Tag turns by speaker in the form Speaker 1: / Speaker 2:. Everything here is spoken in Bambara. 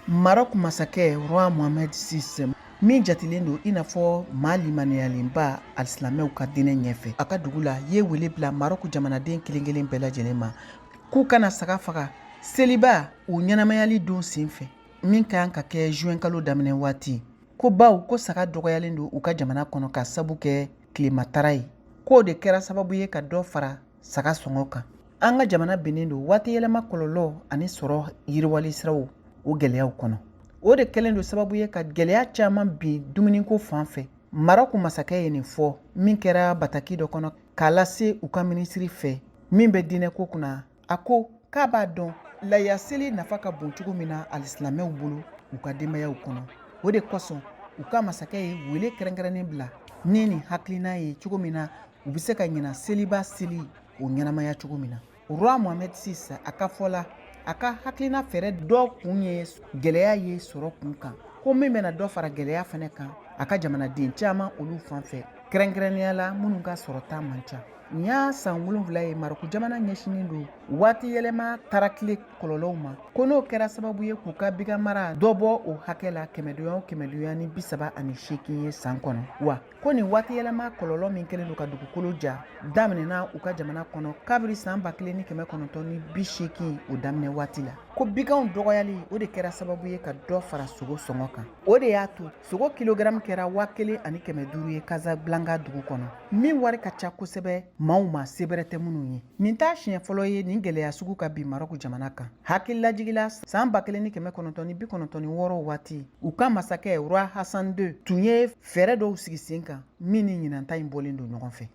Speaker 1: Maroc masakɛ Roi Mohamed VI min jatelen don i n'a fɔ maa limaniyalenba alisilamɛw ka diinɛ ɲɛfɛ, a ka dugu la ye wele bila Maroc jamanaden kelen kelen bɛɛ lajɛlen ma k'u kana saga faga seliba o ɲɛnamayali don senfɛ min ka kan ka kɛ juin kalo daminɛ waati, ko baw ko saga dɔgɔyalen don u ka jamana kɔnɔ ka sabu kɛ tilema tara ye, k'o de kɛra sababu ye ka dɔ fara saga sɔngɔ kan. An ka jamana binnen don waati yɛlɛma kɔlɔlɔ ani sɔrɔ yiriwali siraw o gɛlɛyaw kɔnɔ. O de kɛlen don sababu ye ka gɛlɛya caman bin dumuniko fan fɛ. Marɔku masakɛ ye nin fɔ min kɛra bataki dɔ kɔnɔ k'a lase u ka minisiri fɛ min bɛ diinɛko kunna. A ko k'a b'a dɔn laya seli nafa ka bon cogo min na alisilamɛw bolo u ka denbayaw kɔnɔ. O de kosɔn u ka masakɛ ye wele kɛrɛnkɛrɛnnen bila ni nin hakilina ye cogo min na u bɛ se ka ɲinan seliba seli o ɲɛnamaya cogo min na. Roi Mohamed VI a ka fɔ la, a ka hakilina fɛɛrɛ dɔ kun ye gɛlɛya ye sɔrɔ kun kan, ko min bɛna dɔ fara gɛlɛya fana kan a ka jamanaden caman olu fan fɛ, kɛrɛnkɛrɛnnenya la minnu ka sɔrɔta man ca. Nin y'a san 7 ye Marɔku jamana ɲɛsinnen don waati yɛlɛma tarakile kɔlɔlɔw ma, ko n'o kɛra sababu ye k'u ka bigan mara dɔ bɔ o hakɛ la kɛmɛdonya o kɛmɛdonya ni 38 ye san kɔnɔ. Wa ko nin waati yɛlɛma kɔlɔlɔ min kɛlen don ka dugukolo ja daminɛna u ka jamana kɔnɔ kabiri san 1980 o daminɛ waati la, ko biganw dɔgɔyali o de kɛra sababu ye ka dɔ fara sogo sɔngɔ kan. O de y'a to sogo kilogaramu kɛra 1500 ye Casablanca dugu kɔnɔ, min wari ka ca kosɛbɛ maaw ma sebɛrɛ tɛ minnu ye. Nin t'a siɲɛ fɔlɔ ye nin gɛlɛya sugu ka bin Marɔku jamana kan. Hakililajigila, san 1996 waati, u ka masakɛ Roi Hassan II tun ye fɛɛrɛ dɔw sigi sen kan min ni ɲinan ta in bɔlen don ɲɔgɔn fɛ.